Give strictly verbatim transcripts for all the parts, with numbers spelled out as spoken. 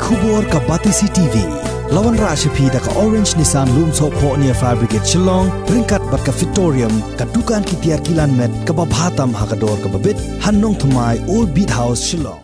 Khubor ka Batesi T V. La wanrah sha phi da ka Orange Nissan Lumsohphoh near Fire Brigade Shillong, ryngkat bad ka Fitorium, ka dukan ki tiar kilan met kaba bha tam ha ka dor kaba bit, ha Nongthymmai, Old Beat House, Shillong.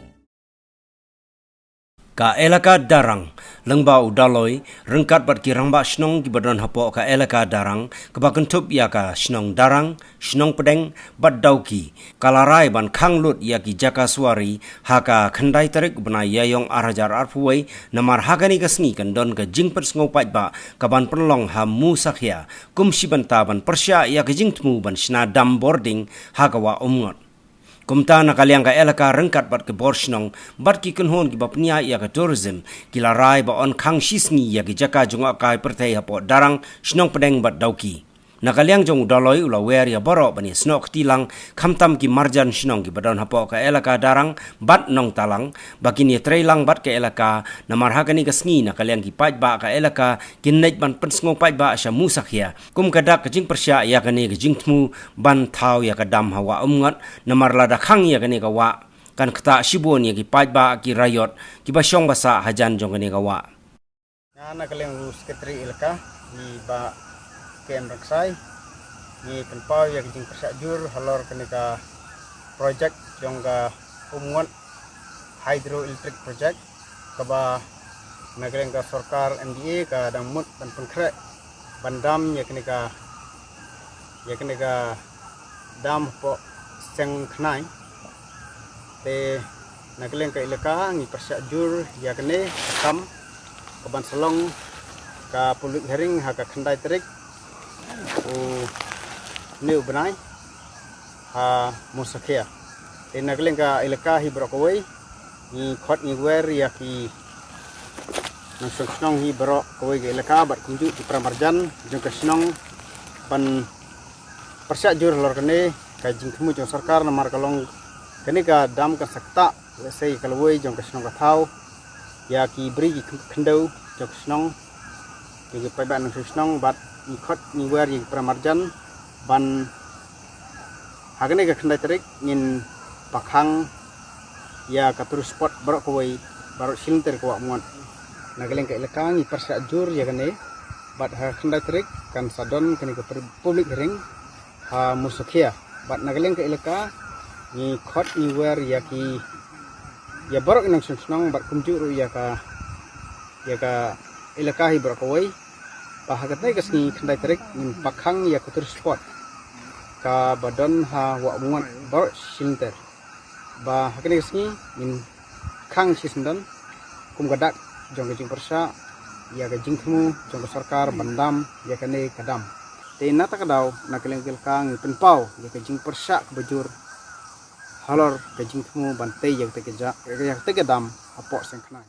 Ka elaka Darrang, lyngba u Daloi, ryngkat bad ki rangbah shnong kiba don hapoh ka elaka Darrang, kaba kynthup ïa ka shnong Darrang, shnong Pdeng bad Dawki, ka la rai ban khang lut ïa ki jaka suwari ha ka khyndai tarik u bnai Ïaïong arhajar arphew wei, namar ha kane ka sngi kan don ka jingpynsngew paidbah kaban pynlong ha Musakhia, kum shi bynta ban pyrshah ïa ka jingthmu ban shna dam bording ha ka wah Umngot. Kumta na ka liang ka elaka ryngkat bad ki bor shnong bad ki kynhun kiba pynïaid ïa ka tourism, ki la rai ba yn khang shi sngi ïa ki jaka jngohkai pyrthei hapoh Darrang, shnong Pdeng bad Dawki. Na ka liang jong u Daloi u la wer ïa baroh ban ïasnoh kti lang, khamtam ki marjan shnong kiba don hapoh ka elaka Darrang bad Nongtalang, ba kin ïatreilang bad ka elaka, namar ha kane ka sngi na ka liang ki paidbah ka elaka kin leit ban pynsngew paidbah sha Musakhia, kum ka dak ka jingpyrshah ïa kane ka jingthmu ban thaw ïa ka dam ha wah Umngot, namar lada khang ïa kane ka wah, kan ktah shibun ïa ki paidbah ki raiot kiba shong ba sah hajan jong kane ka wah. Nga na ka liang u Secretary elaka, i Bah K M Rangksai, ngi pynpaw ïa ka jingpyrshah jur halor kane ka project jong ka Umngot Hydroelectric Project, kaba na ka liang ka sorkar M D A ka dang mut ban pynkhreh ban dam ïa kane ka, ïa kane ka dam hapoh Seng Khnai. Te na ka liang ka elaka ngi pyrshah jur ïa kane ka kam, kaban sa long ka public hearing ha ka khyndai tarik une u bnai ha Musakhia. Te na ka liang ka elaka hi baroh kawei, ngi khot ngi wer ïa ki nongshong shnong hi baroh kawei ka elaka bad kumjuh ki para marjan jong ka shnong ban pyrshah jur halor kane ka jingthmu jong sorkar, namar ka long kane ka dam kan sa ktah lehse ka lawei jong ka shnong ka thaw ïa ki bri ki khyndew jong ka shnong, jong ki paidbah nongshong shnong, bad ngi khot ngi wer ïa ki para marjan ban ha kane ka khyndai tarik ngin pakhang ïa ka tourist spot baroh kawei, baroh shilynter ka wah Umngot. Na ka liang ka elaka ngi pyrshah jur ïa kane, bad ha ka khyndai tarik kan sa don kane ka pub-, public hearing ha Musakhia. Bad na ka liang ka elaka ngi khot ngi wer ïa ki, ïa baroh ki nongshong shnong bad kumjuh ruh ïa ka, ïa ka elaka hi baroh kawei, ba ha katei ka sngi khyndai tarik ngin pakhang ïa ka tourist spot kaba don ha wah Umngot baroh shilynter. Ba ha kane ka sngi ngin khang shisyndon kum ka dak jong ka jingpyrshah ïa ka jingthmu jong ka sorkar ban dam ïa kane ka dam. Te na kata ka daw na ka liang ka elaka ngi pynpaw ïa ka jingpyrshah kaba jur halor ka jingthmu ban tei ïa katei ka ja-, ïa katei ka dam hapoh Seng Khnai.